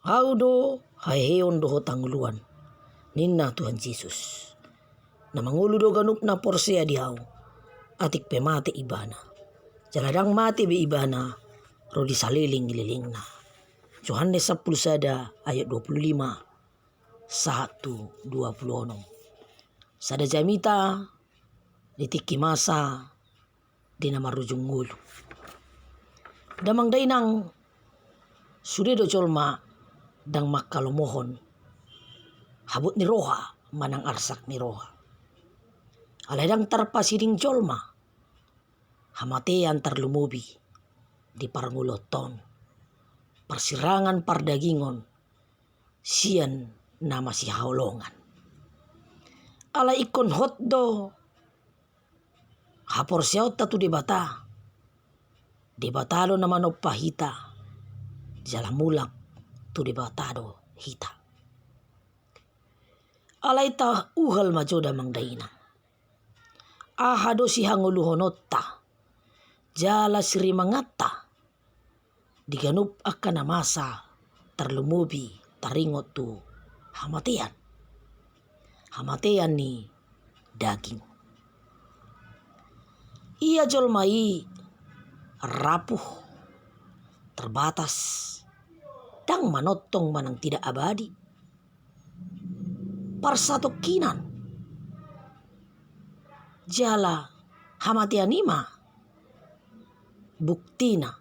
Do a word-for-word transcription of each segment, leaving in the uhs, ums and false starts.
Ahu do haheheon dohot hangoluan, ninna Tuhan Jesus. Na mangolu do ganup na porsea di Ahu, atik pe mate ibana. Jala ndang mate be ibana ro di saleleng-lelengna. Johannes sampulu sada ayat dua pulu lima sahat tu dua pulu onom. Sada jamita di tingki masa di na marujung ngolu. Damang dainang, sude do jolma ndang mangkalomohon habot ni roha manang arsak ni roha. Alai ndang tarpasiding jolma hamatean tarlumobi di parngoluonta on, parsirangan pardagingon sian na masihaholongan. Alai ingkon hot do haporseaonta tu Debata. Debata do na manompa hita, jala mulak tu Debata do hita. Alai tauhal ma jo damang dainang, aha do sihangoluhononta jala sirimanganta di ganup angka na masa, tarlumobi taringot tu hamatean, hamatean ni daging. Ia jolma i rapuh, terbatas, ndang manongtong manang tidak abadi, parsatongkinan. Jala hamatean i ma buktina,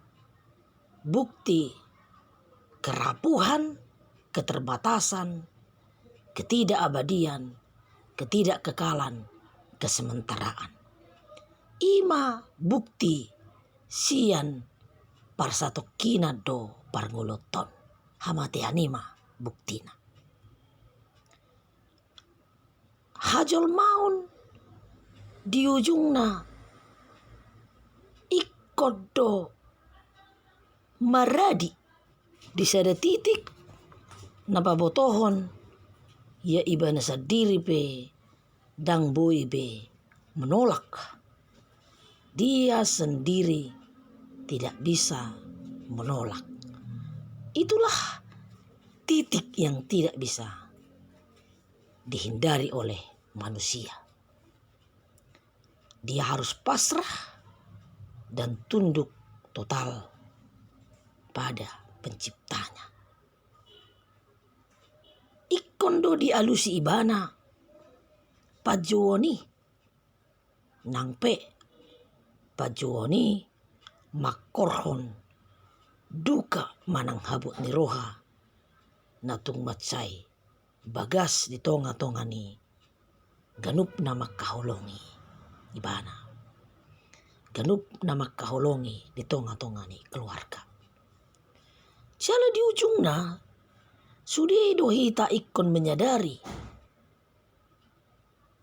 bukti kerapuhan, keterbatasan, ketidakabadian, ketidakkekalan, kesementaraan. I ma bukti sian parsatongkinan do parngoluonta on. Hamatean i ma buktina. Hajolmaon di ujungna ingkon do maradi di sada titik na pabotohon ia ibana sandiri pe ndang boi be menolak. Dia sendiri tidak bisa menolak. Itulah titik yang tidak bisa dihindari oleh manusia. Dia harus pasrah dan tunduk total pada penciptanya. Ingkon do dialusi ibana panjouon i, nang pe panjouon i mangkorhon duka manang habot ni roha na tung mansai bagas di tonga-tonga ni ganup na mangkaholongi ibana, ganup na mangkaholongi di tonga-tonga ni keluarga. Jala di ujungna, sude do hita ingkon menyadari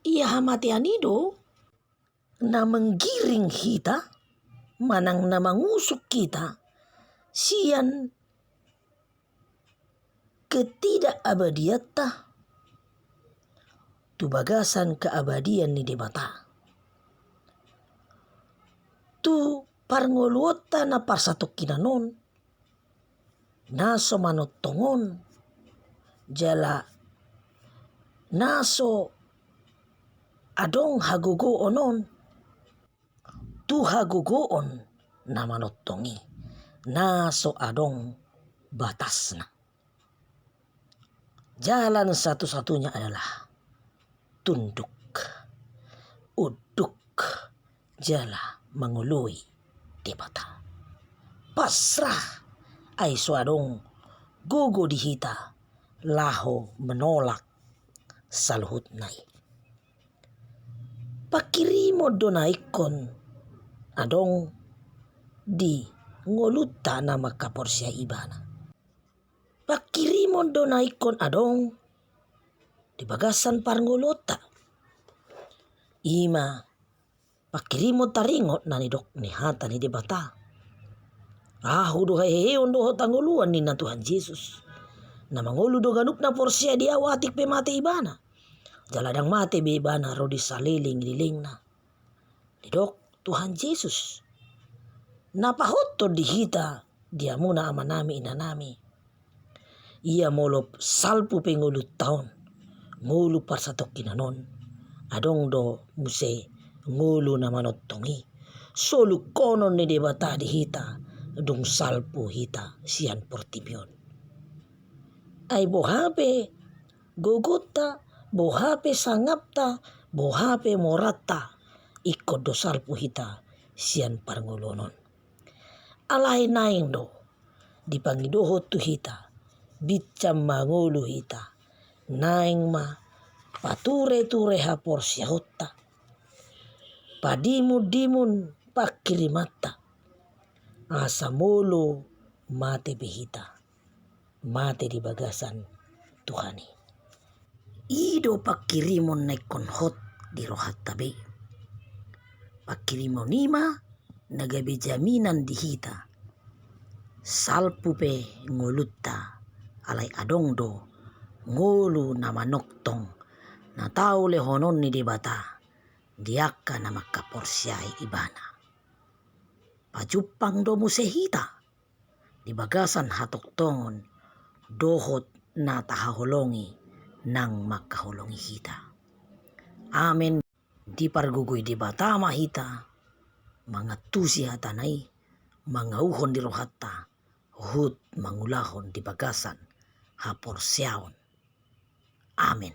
ia hamatean i do na menggiring hita manang na mangusung hita sian ketidakabadianta tu bagasan keabadian ni Debata. Tu parngoluonta na parsatongkinan on, na so manongtong on, jala na so adong hagogoon on, tu hagogoon na manongtong i, na so adong batasna. Jalan satu-satunya adalah tunduk, unduk, jala mangoloi Debata. Pasrah, ai so adong gogo di hita laho menolak saluhutna i. Pangkirimon do na ingkon adong di ngolunta na mangkaporseai ibana. Pangkirimon do na ingkon adong di bagasan parngoluonta. I ma pangkirimon taringot na nidok ni hata ni Debata. Ahu do haheheon dohot hangoluan, ninna Tuhan Jesus. Na mangolu do ganup na porsea di Ahu, atik pe mate ibana. Jala ndang mate be ibana ro di saleleng-lelengna. Didok Tuhan Jesus, na pahothon di hita, di hamuna amanami inanami, Ia molo salpu pe ngolunta on, ngolu parsatongkinan on, adong do muse ngolu na manongtong i, soluhonon ni Debata di hita, dung salpu hita sian portibi on. Ai boha pe gogonta, boha pe sangapta, boha pe moranta, ingkon do salpu hita sian parngoluon on. Alai naeng do dipangidohon tu hita, binsan mangolu hita, naeng ma patureture haporseaonta, padimundimun pangkirimanta, asa molo mate be hita, mate di bagasan Tuhan i. I do pangkirimon na ingkon hot di rohanta be. Pangkirimon i ma na gabe jaminan di hita. Salpu pe ngolunta, alai adong do ngolu na manongtong, na tau lehonon ni Debata di angka na mangkaporseai Ibana. Pajumpang do muse hita di bagasan hatongtongon dohot na tahaholongi nang mangkaholongi hita. Amen. Dipargogoi Debata ma hita mangantusi hatana i, mangauhon di rohanta, huhut mangulahon di bagasan haporseaon. Amen.